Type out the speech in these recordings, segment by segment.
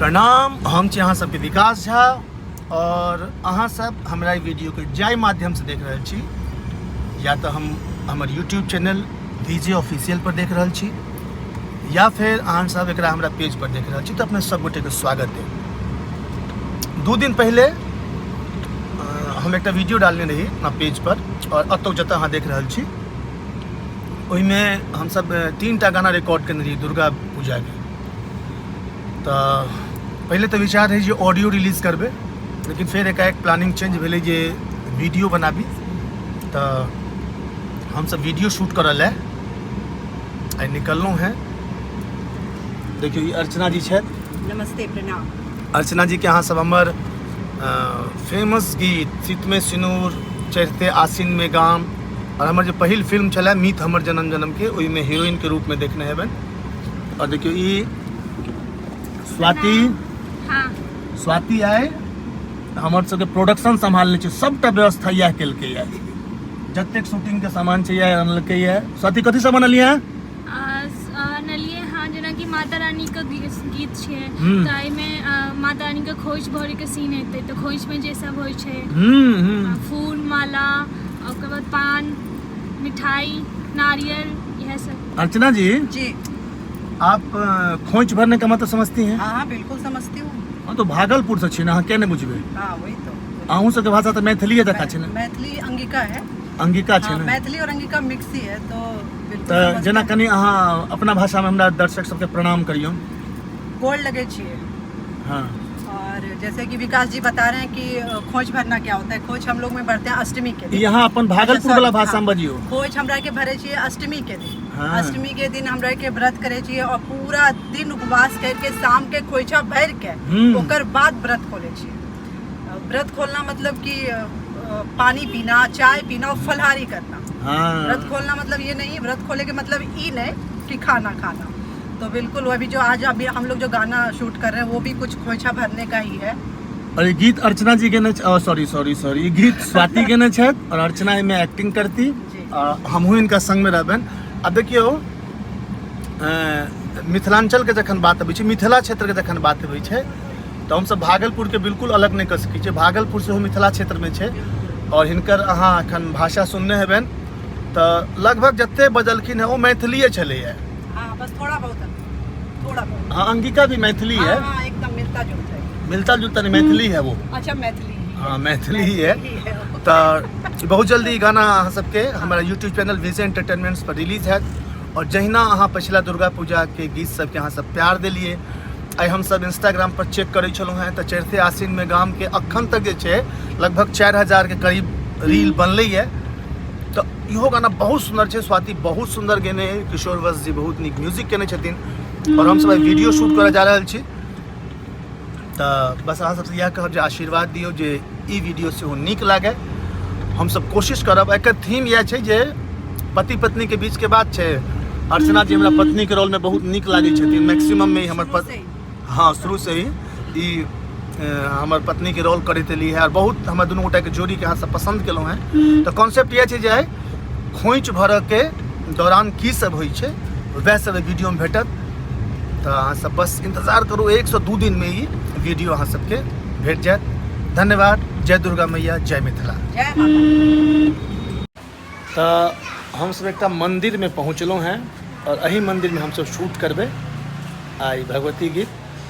प्रणाम, हम छी अहाँ सबके विकास झा और अहाँ सब हमरा ई वीडियो के जाहि माध्यम से देख रहल छी, या तो हम हमर यूट्यूब चैनल वीजे ऑफिशियल पर देख रहल छी या फिर अहाँ सब एकरा हमरा पेज पर देख रहल छी, तो अपने सब गोटे के स्वागत है। 2 दिन पहले हम एकटा वीडियो डालने रही अपना पेज पर और अतौ जतऽ अहाँ देख रहल छी ओहिमे हमसब 3 टा गाना रिकॉर्ड केने रही दुर्गा पूजा के। तऽ पहिले तऽ विचार रहै जे ऑडियो रिलीज करबै, लेकिन फेर एकाएक प्लानिंग चेंज भेलै जे वीडियो बनाबी। तऽ हमसब वीडियो शूट करऽ लए आइ निकललहुँ हेँ। देखियौ ई अर्चना जी छथि। नमस्ते, प्रणाम। अर्चना जी के अहाँ सब हमर फेमस गीत सीतमे सिनूर, चढ़ते आसिन में गाम और हमर जे पहिल फिल्म छलै मीत हमर जन्म जन्म के, ओहिमे हीरोइन के रूप में देखने हेबनि। और देखियौ ई स्वाति। हाँ। स्वाति आइ हमर सबके प्रोडक्शन सम्हालने छै, सबटा व्यवस्था इएह केलकै यऽ, जतेक शूटिंग के सामान छै इएह अनलकै यऽ। स्वाति कथी सब अनलियै? अनलियै हँ, जेनाकि माता रानी के गीत छै तऽ एहिमे माता रानी के खोइछ भरे के सीन हेतै, तऽ खोइछ में जे सब होइ छै, फूल माला, ओकर बाद पान, मिठाई, नारियल, इएह सब। अर्चना जी। जी। आप खोइछ भरने का मतलब समझती हैं? हाँ हाँ, बिल्कुल समझती हूँ। हाँ, तो भागलपुर से छी ना, अहाँ क्या नहीं बुझबे? हाँ वही तो। अहूँ सबके भाषा तो मैथिली जकाँ छै ने? मैथिली अंगिका है। अंगिका छै हाँ, ने? मैथिली और अंगिका मिक्स ही है, तो बिल्कुल तऽ समझते जेना हैं। कनि अहाँ अपना भाषामे हमरा दर्शक सबके प्रणाम करियौ। गोड़ लगे छिए। हाँ। और जैसे कि विकास जी बता रहे हैं कि खोज भरना क्या होता है, खोज हम लोग में भरते हैं अष्टमी के दिन। यहाँ अपन भागलपुर अच्छा, वाला सॉरी, भाषा में हाँ। बजियो। खोज हमरा के भरे छिए अष्टमी के दिन। हाँ। अष्टमी के दिन हमरा के व्रत करे छिए और पूरा दिन उपवास करके शाम के खोइछा भर के ओकर बाद व्रत खोले छिए। व्रत खोलना मतलब कि पानी पीना, चाय पीना और फलहारी करना। हाँ। व्रत खोलना मतलब ये नहीं, व्रत खोले के मतलब ई नहीं कि खाना खाना। तो बिल्कुल वो अभी जो आज अभी हम लोग जो गाना शूट कर रहे हैं वो भी कुछ खोइछा भरने का ही है। और ये गीत अर्चना जी गेने सॉरी सॉरी सॉरी, ये गीत स्वाति गेने छथि और अर्चना एहिमे एक्टिंग करती, जी। हमहूँ इनका संग में रहबनि। अब देखियौ मिथिलांचल के जखन बात अबै छै, मिथिला क्षेत्र के जखन बात अबै छै, तऽ हमसब भागलपुर के बिल्कुल अलग नहि कऽ सकै छियै। भागलपुर सेहो मिथिला क्षेत्र में छै और हिनकर अहाँ एखन भाषा सुनने हेबनि तऽ लगभग जते बजलखिन हेँ ओ मैथिलीए छलैए। हाँ, बस थोड़ा बहुत, थोड़ा बहुत। हाँ, अंगिका भी मैथिली है। हाँ, हाँ, एकदम मिलता जुलता है। मिलता जुलता नहीं, मैथिली है वो। अच्छा, मैथिली ही है। हाँ, मैथिली ही है। मैथिली है वो। तऽ बहुत जल्दी ई गाना अहाँ सबके हमारा यूट्यूब चैनल विजय एंटरटेनमेंट्स पर रिलीज हैत। और जहिना अहाँ पछिला दुर्गा पूजा के गीत सबके अहाँ सब प्यार देलिए, आइ हमसब इंस्टाग्राम पर चेक करै छलहुँ हेँ तऽ चढ़ते आसिन में गाम के अखन तक जे छै लगभग 4000 के करीब रील बनलैए। तऽ इहो गाना बहुत सुन्दर छै, स्वाति बहुत सुन्दर गेने है, किशोर वत्स जी बहुत नीक म्यूजिक केने छथिन और हमसब आइ वीडियो शूट करऽ जा रहल छी। तऽ बस अहाँ सबसँ इएह कहब जे आशीर्वाद दियौ जे ई वीडियो सेहो नीक लागै। हमसब कोशिश करब, एकर थीम इएह छै जे पति पत्नी के बीच के बात छै। अर्चना जी हमरा पत्नी के रोल में बहुत नीक लागै छथिन, मैक्सिमम में हमर शुरू से ही। हाँ, शुरू से ही ई हमर पत्नी के रोल करैत एली है और बहुत हमर दुनू गोटा के जोड़ी के अहाँ सब पसंद केलहुँ हेँ। तऽ कॉन्सेप्ट इएह छै जे आइ खोइछ भरऽ के दौरान की सब होइ छै वएह सब एहि वीडियो में भेटत। तऽ अहाँ सब बस इंतजार करू, 1 से 2 दिन में ई वीडियो अहाँ सबके भेट जायत। धन्यवाद, जय दुर्गा मैया, जय मिथिला। जय माता। तऽ हमसब एकटा मंदिर में पहुँचलहुँ हेँ और एही मंदिर में हमसब शूट करबै आइ भगवती गीत।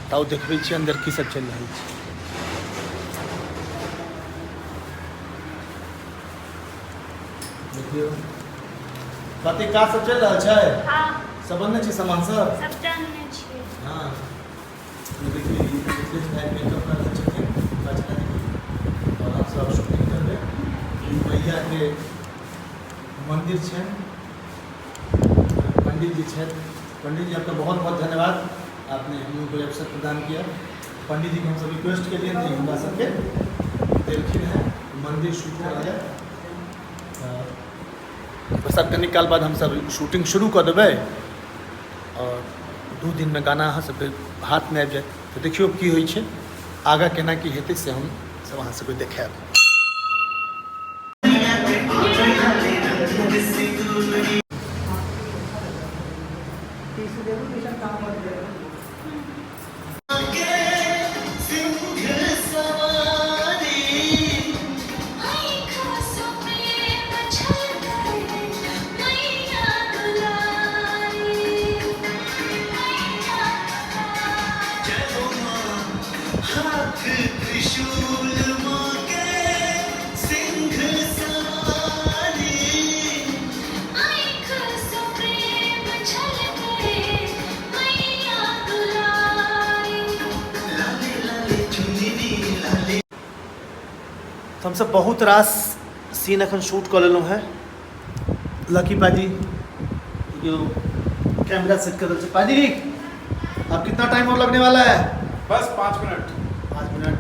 तऽ आउ देखबै छी अंदर की सब चलि रहल छै। देखियौ कते काज सब चलि रहल छै। हाँ। सब बनने छै सामान सब? सबटा अनने छियै। हाँ। देखियौ ई मिथिलेश भाई मेकअप कर रहल छथिन रचना जी के और हम सब शूटिंग करबै। ई मैया के मंदिर छै, पंडित जी छथि। पंडित जी आपका बहुत बहुत धन्यवाद, आपने हम लोग को अवसर प्रदान किया। पंडित जी के हम सब रिक्वेस्ट के लिए हमरा सबके देलखिन हैं मंदिर शूट कराया। बस अब कनी काल बाद हम सब शूटिंग शुरू कऽ देबै और 2 दिन में गाना अहाँ सबके हाथ में आबि जायत। तऽ देखियौ की होइ छै, आगाँ केना की हेतै से हम सब अहाँ सबके देखायब। हाथ त्रिशूल माँ के सिंह सवारी, आँख सँ प्रेम झलके मैया दुलारी। लाले लाले चुनरी लाले। तो हमसब बहुत रास सीन अखन शूट कऽ लेलहुँ हेँ। लकी पाजी जो कैमरा सेट कर रहल छै। पाजी अब कितना टाइम और लगने वाला है? बस 5 minute. 5 minute.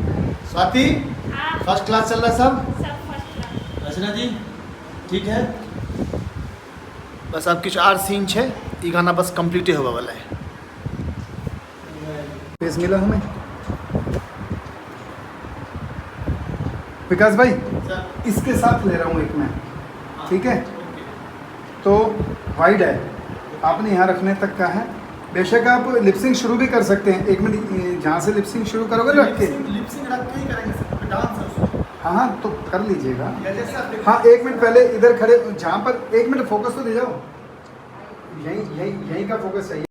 Swati first class चल रहा है सब? सब फर्स्ट क्लास। रचना जी ठीक है? बस अब किछु आर सीन छै, ई गाना बस कम्प्लीटे होबे वाला है। पेज मिला हमें विकास भाई, इसके साथ ले रहा हूँ एक मैं, ठीक है? तो वाइड है, आपने यहाँ रखने तक का है। बेशक आप लिपसिंग शुरू भी कर सकते हैं। एक मिनट, जहाँ से लिपसिंग शुरू करोगे रख के, लिपसिंग रख के ही करेंगे सर, डांस है उसमें। हाँ हाँ तो कर लीजिएगा। या जैसे आप देखो- हाँ 1 मिनट पहले इधर खड़े, जहाँ पर 1 मिनट फोकस तो दे जाओ, यहीं यहीं यहीं का फोकस चाहिए।